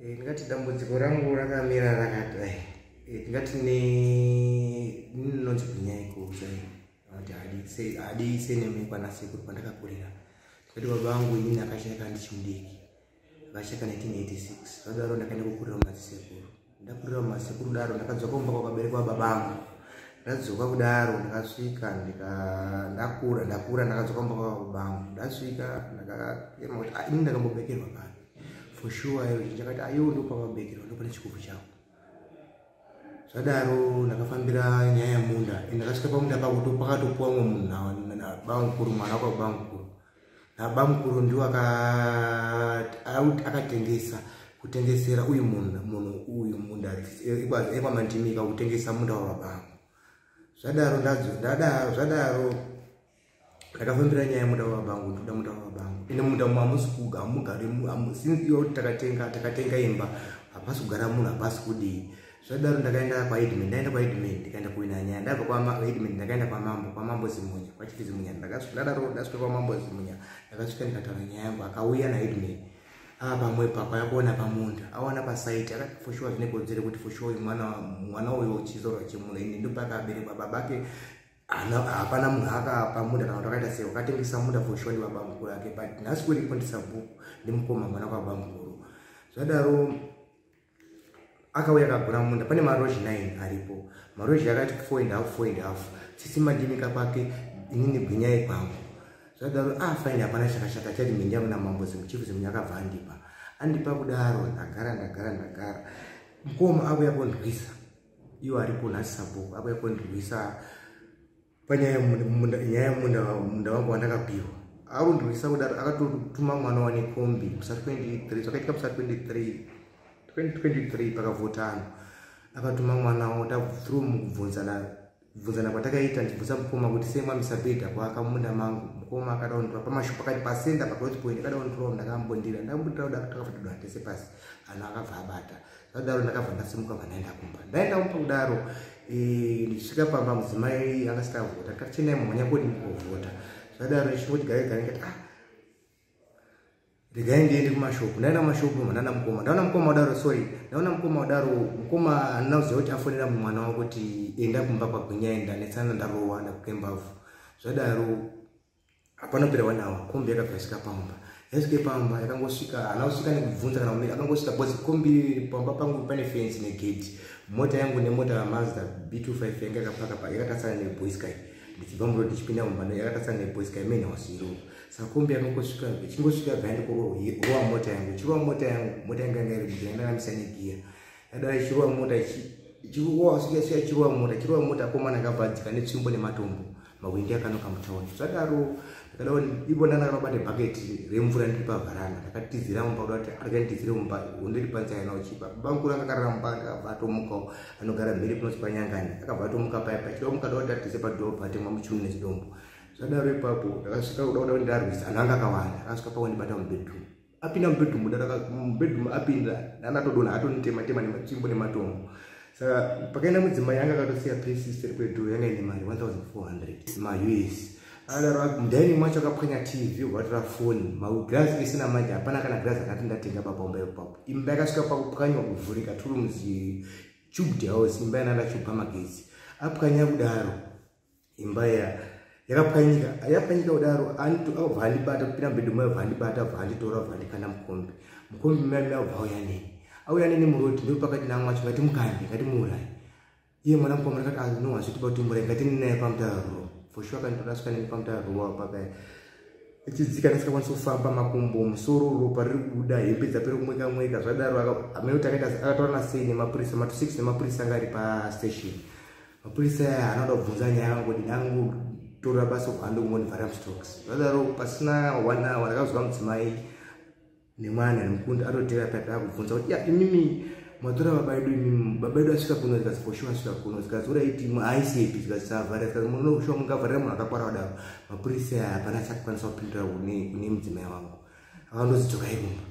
Ndingati dambudziko rangu rakamira rakadai. Ndingati ninonzi Gwinyai chaiyo, kuti hadi seneme kwanasekuru kwandakakurira. Ndingati baba vangu inini akashaika ndichimudiki, akashaika 1986. Zvadaro ndakaenda kukurira mumadzisekuru. Ndakurira mumasekuru daro, ndakadzoka kumba kwakaberekwa baba vangu. Ndadzoka kudaro, ndakasvika ndakura, ndakura, ndakadzoka kumba kwababa vangu. Ndasvika ndakayema kuti, "Ah, inini ndakambobekerwa papi?" For sure ayo chakati aiwo ndopakabekerwa, ndopane chikubvu chako. Zvadaro ndakafambira nyaya yemunda. Ndakasvika pamunda pakuto pakatopuwa mumwe munhu nabamukuru, mwana kwabamukuru. Nabamukuru ndiwo akatengesa, kutengesera uyu munhu uyu munda ekwaMandimika, kutengesa munda wababangu. Zvadaro ndadaro, zvadaro ndakafambira nyaya yemunda wababangu. Ndoda munda wababangu. Ende munda hamusi hamugari since iwo takatenga imba, hapasi kugara munhu, hapasi kudii. Zvadaro ndakaenda kwaheadman. Ndaenda kwaheadman, ndikaenda kuina nyaya. Ndabva kwaheadman ndakaenda kwamambo, kwaMambo Zimunya, kwaChief Zimunya. Ndadaro ndasvika kwaMambo Zimunya, ndakasvika ndikataura nyaya yangu. Akauya naheadman ava pamwe pakwaya kuona pamunda, aona pasite, akati for sure zvine kodzero kuti for sure mwana uyu chizorwa chemunhu ini ndopakaberekwa babake. Hapana munhu akapa munda kana kuti akaita sei, wakatengesa munda for sure ndibaba mukuru ake, but nhasi kuripo ndisabhuku, ndimukoma, mwana kwababa mukuru. Zvadaro akauya akagura munda. Pane marozhi 9 aripo, marozhi akati 4 and half, 4 and half. Tsitsi Mandimika kwake, inini Gwinyai kwangu. Zvadaro, ah, fine, hapana chakashata. Chati mhindi yangu namambo Chief Zimunya akabva andipa. Andipa kudaro, ndagara, ndagara, ndagara. Mukoma akuya kondwisa, iwo aripo nhasi sabhuku, akuya kondwisa panyaya nyaya yemunda, munda wangu wandakapiwa. Arundwisa kudaro, akatotuma mwana wane kombi musa 23. Zvakaitika musa 23 2023, pakavhotano. Akatuma mwana through mukubvunzana kubvunzana kwatakaita, ndichibvunza mukoma kuti sei mwamisa bhedha kwaka munda mangu. Mukoma akada kunditora pamashopu, pakati pasenda, pagrowth point. Akada kunditora, ndakambondira, ndakambondira kuda, takabva todonha tese pasi. Anhu akabva abata. Zvadaro ndakabva ndasimuka, bva ndaenda kumba. Ndaenda kumba kudaro, ndichisvika pamba, mudzimai angasati avhota. Ndikati, "Chenai, mumhanya kodi mukovhota." Zvadaro ndichingoti gare gare, ndikati, "Ah, regai ndiende kumashopu." Ndaenda kumashopu, ndaona mukoma, ndaona mukoma kudaro, sorry, ndaona mukoma kudaro. Mukoma handina kuziva kuti afonera mwana wangu kuti enda kumba kwaGwinyai, ndanetsana, ndarohwa, ndakuke mbavhu. Zvadaro hapana kupera one hour, kombi yakabva yasvika pamba. Yasvike pamba, yakangosvika, haana kusvika nekubvunza kana kumira, akangosvika because kombi, pamba pangu pane fensi negate. Mota yangu nemota yaMazda B25 yanga yakapaka, yakatarisana neboysky. Ndichibva muroad ndichipinda mumba, yakatarisana neboysky, main house iro. Saka kombi yakangosvika, ichingosvika bva yandikurowa mota yangu. Ichirova mota yangu, mota yangu yanga iri mugira, ndakamisa negiya. Yadara ichirova mota, ichirova, svika svika, ichirova mota, ichirova mota. Akomana akabva adzika netsvimbo nematombo, mahwindi akanoka mutauni. Zvadaro ndakada ivo ndandakabata bhaketi remvura ndiri pavharanda. Ndakatizira mumba kuda kuti arega nditizire mumba, hondo iri panze aina uchipa. Bamukuru anga akarara mumba, akabva atomukawo, anogara mhiri kunonzi paNyangani. Akabva atomuka paya pachida kumuka, da kuti atize padhorobha, atemwa muchiuno nechidombo. Zvadaro ipapo ndakasvika kuda kuda kuti ndarwisa, anhu anga akawanda. Akasvika pakundibata mubedroom, apinda mubedroom, mubedroom apinda, ndanatodonha, atonitema tema nematsvimbo nematombo. Saka pakaenda mudzimai, anga akatosiya purse seri kwedoor, yanga ine mari 1400 maUS. Adaro mudining macho akapwanya TV, ukatora foni, magirazi ese. Namanje hapana kana girazi akati ndatenga papaumba ipapo. Imba yakasvika pakupwanywa, kuvhurika, two rooms tubed house, imba yanandachubha magetsi. Apwanya kudaro, imba iya yakapwanyika, yapwanyika kudaro, abva andibata kupinda mubedroom, abva andibata, abva anditora, abva andikanda mukombi. Mukombi mami abva auya neni, auya neni muroad. Ndo pakati namwe acho, "Ngatimukande, ngatimuurayi iye mwana mukomana." Kati, "Ah, no, hazviti patimuurayi, ngatini naye pamutaro." For sure akanditora, asvika neni pamutaro pakaya, ichidzika, ndisingakwanisi kufamba, makumbo, musoro, ropa riri kubuda, hembe dzapera kumweka mweka. Zvadaro amene kuti akaita akataurana sei nemapurisa matu 6, nemapurisa anga ari pastation. Mapurisa aya anoda kubvunza nyaya yangu kuti ndangotora basa kubva, mustocks. Zvadaro pasina one hour ndakazwa mudzimai nemwana nemukunda atotera paipa, akubvunza kuti, "Ya, imimi matora baba edu, imimi baba edu asvika kuno?" Zikazi, "For sure asvika kuno." Zikazi, "Uraiti aisepi?" Zikazi, "Savharira." Zikazi, "Munoshuwa mungavharira munhu akakwara kudaro?" Mapurisa aya hapana chakukwanisa kupindura kune mudzimai wangu. Akandozi, "Dzokai kumba."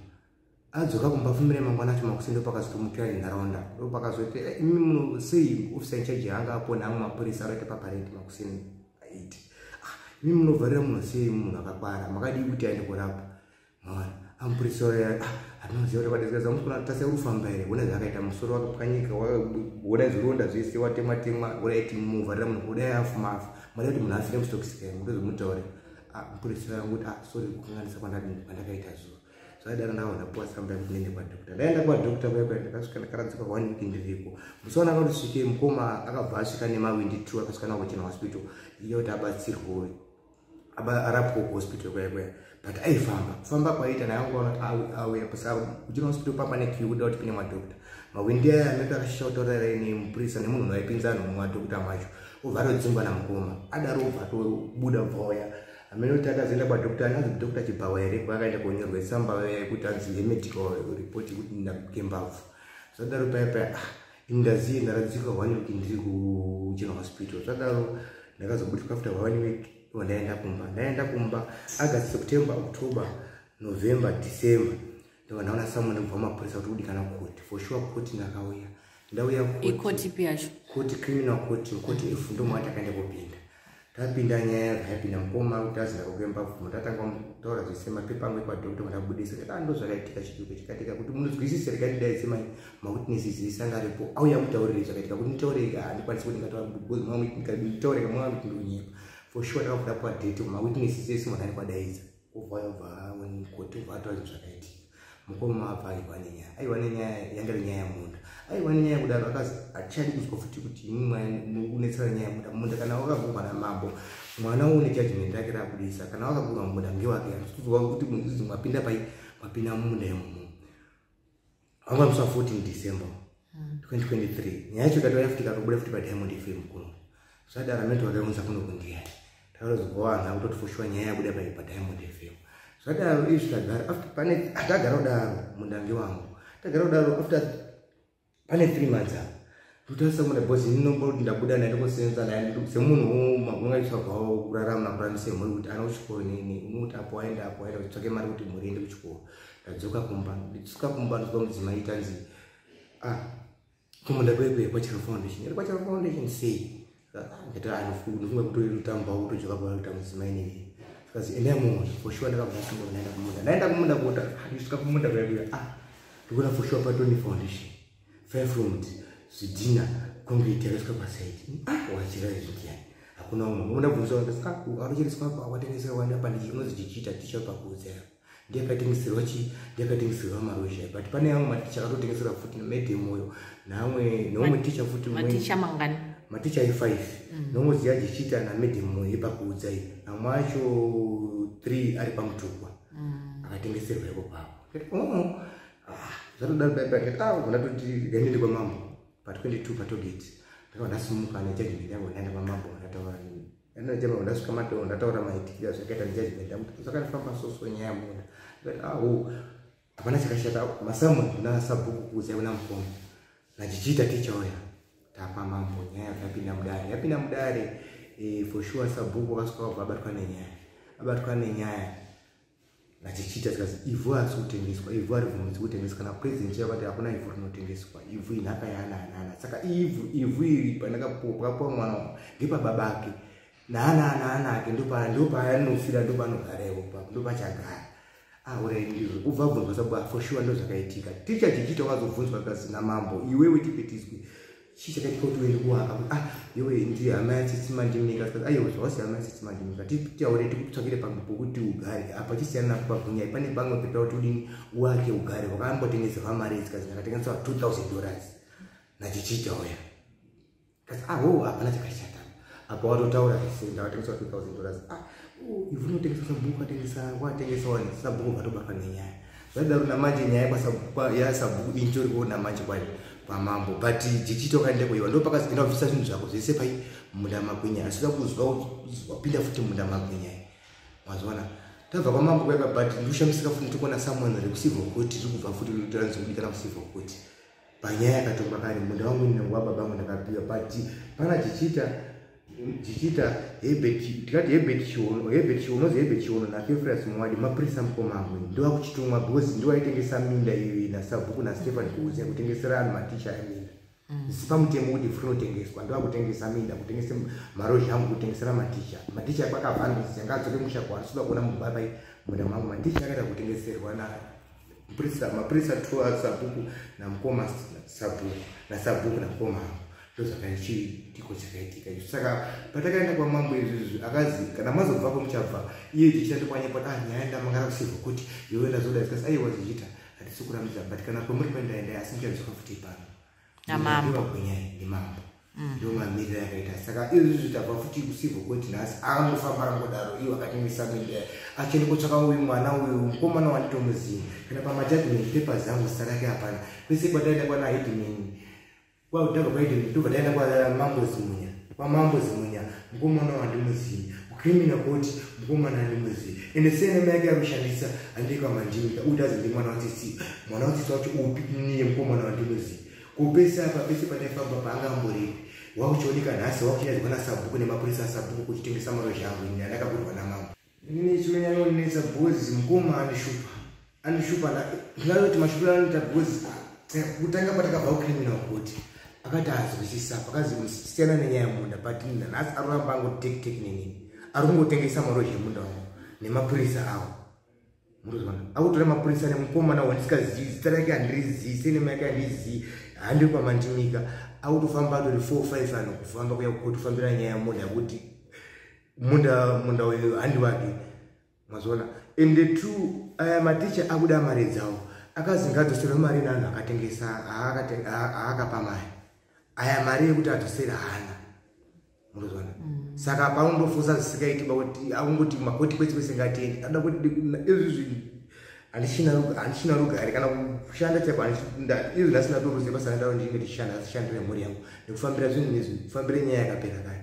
Adzoka kumba fumire mangwana acho makuseni, ndopakazotomukira nenharaunda. Ndopakazoti, "Eh, imi muno sei?" Officer in charge anga apo neamwe mapurisa akaita paparade makuseni 8. "Ah, imi munovharira munhu sei, munhu akakwara? Makadii kuti aende kurapwa?" Maona Amupurisa uya anoziva kuti kwadetsera mukuna tase ufamba here, una zvakaita musoro wakapwanyika, wona zvironda zvese, watemwa temwa, uraiti muvharira munhu kudai afuma afa, mada kuti munhu afire mustokisi kai mutozomutaure. Mupurisa uya kuti sorry kukanganisa kwandakaita zuva. Zvadaro ndakaona ndapuwa tsamba yekuti ndiende kwadhokta. Ndaenda kwadhokta kuya kuya, ndakasvika ndakaradzikwa 1 week ndiriko. Musi wanaka kuti svikei, mukoma akabva asvika nemawindi 2, akasvika nawo kuchena hospital iye kuti abatsirwe arapwe kuhospital kuya kuya. But aifamba kufamba kwaiita naye angoona kuti auya kuchena hospital papa nequeue kuda kuti pine madhokta. Mawindi aya anoita akashisha kutaura nemupurisa nemunhu unoaipinza anhu mumadhokta macho, obva atodzingwa namukoma. Adaro obva atobuda bvauya amene kuti akazoenda kwadhokta, ananzi dhokta Chibhawa here, kwaakaenda konyorwa tsamba yekuti anzi yemedical report yekuti ndakembabvu. Zvadaro paya paya ini ndaziye ndaradzikwa 1 week ndiri kuchena hospital. Zvadaro ndakazobudiswa after 1 week, ndaenda kumba. Ndaenda kumba August, September, October, November, December, ndobva ndaona someone kubva mapurisa kuti kudikana court. For sure court ndakauya, ndauya. Ikoti ipi yacho? Court, criminal court, court F, ndomwa takaenda kupinda. Tapinda nyaya yabva yapinda mukoma kuti azi ndakakemba bvumo. Tatanga kutaura zvese, mapepa angu ekwadhokta mandabudisa, ndati ndo zvakaitika, chituko chikatika kuti munozwisise, regai ndidaidze mawitnesses ese anga aripo auya mutaurire zvakaitika kuti nditaure. Handikwanisi kuti ndingataureka mwa kuti ndonyepa. For sure ndakabuda padate, mawitnesses ese munhu kadaidza kubva yobva koti, ubva ataura zvinhu zvakaitika. Mukoma abva aiwa nenyaya, aiwa nenyaya yanga iri nyaya yemunda, aiwa nenyaya yekudaro. Akazi hatichadi kuzwa futi kuti imwe unetsera nyaya yemunda. Munda kana wakagurwa namambo, mwana une judgment rake rakudisa. Kana wakagurwa munda ngewake, handitozwa kuti munzi mwapinda pai, mwapinda mumunda imomo. Wanga musi wa14 December 2023 nyaya yacho ikatouya futi, ikatobuda futi paDiamond FM kuno. Zvadaro amene vakaunza kuno kundiyani, takatozobva vanhu akutoti for sure nyaya yabuda pai paDiamond FM. Zvadaro izvi tagara after pane tagara kudaro, munda ngewangu, tagara kudaro after pane 3 months apo ndotarisa munda, because inomboti ndabuda naye ndikosenza naye semunhu ungaitsvagawo kurarama, kuraramisa mhuri kuti ana kuchikoro nini, unoti apo waenda, apo waenda kutsvake mari kuti mhuri iende kuchikoro. Ndadzoka kumba, ndisvika kumba ndosvika mudzimai tanzi ah kumunda kwekwe kwachira foundation iri, kwachira foundation sei. Ndati ndofunga kutotambawo kutodzoka kwakuita mudzimai nini. Zikazi endai mumunda. For sure ndakabva ndasunga ndaenda kumunda. Ndaenda kumunda kuota, ndisvika kumunda kuya, ah ndikuona for sure patoni foundation, five rooms, zvidhina, concrete yakasvika pasite. Ah wachira izvi ndiani? Hakuna umwe. Undabvunza, ah arochereswa apa, watengeserwa wani apa? Unonzi chichiita ticha pakuudza ndiye akatengeserwa chi, ndiye akatengeserwa marozha. But pane amwe maticha akatotengeserwa futi namadam uyo naamwe neumwe ticha futi. Maticha mangani? Maticha ai5, nomwe ziya jichiita namadam moyo yepakuudza iyi, amwe acho 3 ari pamutukwa akatengeserwa iko papo. Oh zvatodaro paipa, ah ndatoti gandiende kwamambo pa22 patollgate. Ndakabva ndasimuka nejudgment yangu, ndaenda kwamambo, ndataura ndachema, ndasvika matoo, ndataura maitikiro zvakaita nejudgment yangu, zvakandifamba soso nyaya yamunda. Ndikati aho hapana chakashata, masamwe kuna sabhuku kuudzai, kuna mukoma nachichiita ticha uya. Tapa mambo nyaya yapinda mudare, yapinda mudare for sure sabhuku akasvika wabva abatwa nenyaya, abatwa nenyaya nachichiita. Zikazi ivhu harisi kutengeswa, ivhu haribvumidzwi kutengeswa. Kana president yakati hakuna ivhu rinotengeswa, ivhu inhaka yaana anana. Saka ivhu iri pandakapuwa mwana ngepababa ake naana ana ake, ndopaanofira, ndopaanogara ipo, ndopachagara. Aurai ndizvo ubva abvunzwa sabu, for sure ndo zvakaitika. Ticha chichiita wakazobvunzwa kazi namambo, iwewe tipe tizwe chii chakaitika kuti uende kuwaka. Kuti ah iwe ndi hama yatsitsi Mandimika. Aiwa zvawasi hama yatsitsi Mandimika, titaure tikutsvakire pamwe pokuti ugare apa, chisiyana napo pagunyai, pane pamwe peta kuti udini uwake ugare. Wakambotengeserwa mari dzikazi ndakatengeserwa $2000 nachichiita uya. Kasi aho hapana chakashata apa, watotaura zvese, ndakatengeswa $2000. Ah ivhu rinotengesa, sabhuku atengesa, watengesa wani. Sabhuku vatobatwa nenyaya. Zvadaro namanje nyaya yasabhuku intoriko namanje kwai pamambo. But jichito kaende kuiwa ndopakazi enda kubvisa zvinhu zvako zvese pai munda magwinya, asida kuzwa wapinda futi munda magwinya. Mazuwana tabva kwamambo kweka, but ndikushamisika futi ndikuona someone rekucivil court riri kubva futi ranzi kudikana kucivil court panyaya yakatongwa kare. Munda wangu wababa vangu ndakapiwa, but pana chichiita chichiita Herbert, tikati Herbert Chiono, Herbert Chiono, ozi Herbert Chiono naFefras Mwadi, mapurisa mukoma amweni ndovakuchitumwa because ndovaitengesa minda iyo nasabhuku naStephen Kuuziya, kutengesera anhu maticha eminda zisi pamutemo kuti ivhu rinotengeswa. Ndovakutengesa minda, kutengesa marozha angu, kutengesera maticha. Maticha kwakabva anoziya ngaadzoke musha kwaari, soda kuona mubabai munda mangu. Maticha akaita kutengeserwa. Mapurisa two asabhuku namukoma sabhuku nasabhuku namukoma avo. Ndozvakaichitiko chakaitika izvo. Saka patakaenda kwamambo izvizvi, akazi kana mazobvako muchabva iye chichita ndokwanyepa, ah, nyaya ndamangara kusivha kuti iwe ndazoda. Zikasi, aiwa, zvichiita, hatisi kurambidza, but kana kwamuri kuenda endai, asi muchadzoka futi pano. Namambo. Gwinyai nemambo. Ndo mamiriro yakaita. Saka izvizvi tabva futi kusivha kuti nhasi akangofamba akangodaro, iwo akatengesa minda, achienda kutsvaka uyu mwana uyu mukomana wanditomuzivi. Kana pamajudgment papers angu zita rake hapana. Kwese kwataenda kwana headman, kwatabva kwaheadman ndobva taenda kwamambo Zimunya. Kwamambo Zimunya mukomana wandimuzivi, kucriminal court mukomana wandimuzivi, ende surname yake yakushandisa handei kwamandimika uti azi ndi mwana waTsitsi. Mwana waTsitsi wacho upi? Niye mukomana wandimuzivi kupesa apa pese pataifamba paangamboripi. Wakuchioneka nhasi wakuchinyadzwa nasabhuku nemapurisa asabhuku kuchitengesa marozha angu ini andakaburwa namambo. Inini chinonyanyonetsa because mukoma andishupa, andishupa. Ndingatoti mashupiro anoita because kutanga patakabva kucriminal court akati azwisisa, pakazi siyana nenyaya yemunda, but nhasi aroramba angotektek nenini, ari kungotengesa marozha emunda wangu nemapurisa avo. Murikuzwana, akutora mapurisa nemukomana wandisikazivi, zita rake handirizivi, surname yake handizivi, handiri kwamandimika. Akutofamba atori 4 5 anhu kufamba kuya kutofambira nyaya yemunda, yekuti munda uyu handi wake. Mazoona? Ende two, aya maticha akuda mari dzawo. Akazi ngadzoserwe mari neanhu akatengesa aakapa mari aya, mari yekuti adzosere haana. Murikuzwana? Saka paundofusa zvisikaiti pakuti akungoti makoti kwese kwese ngatiende, anoda kuti izvizvi handichina rugare kana kushanda chaiko. Izvi ndasina toruziva basa randaro, ndinge ndichishanda, asishandire mhuri yangu nekufambira zvinhu nezvi, kufambira nyaya yakapera kare.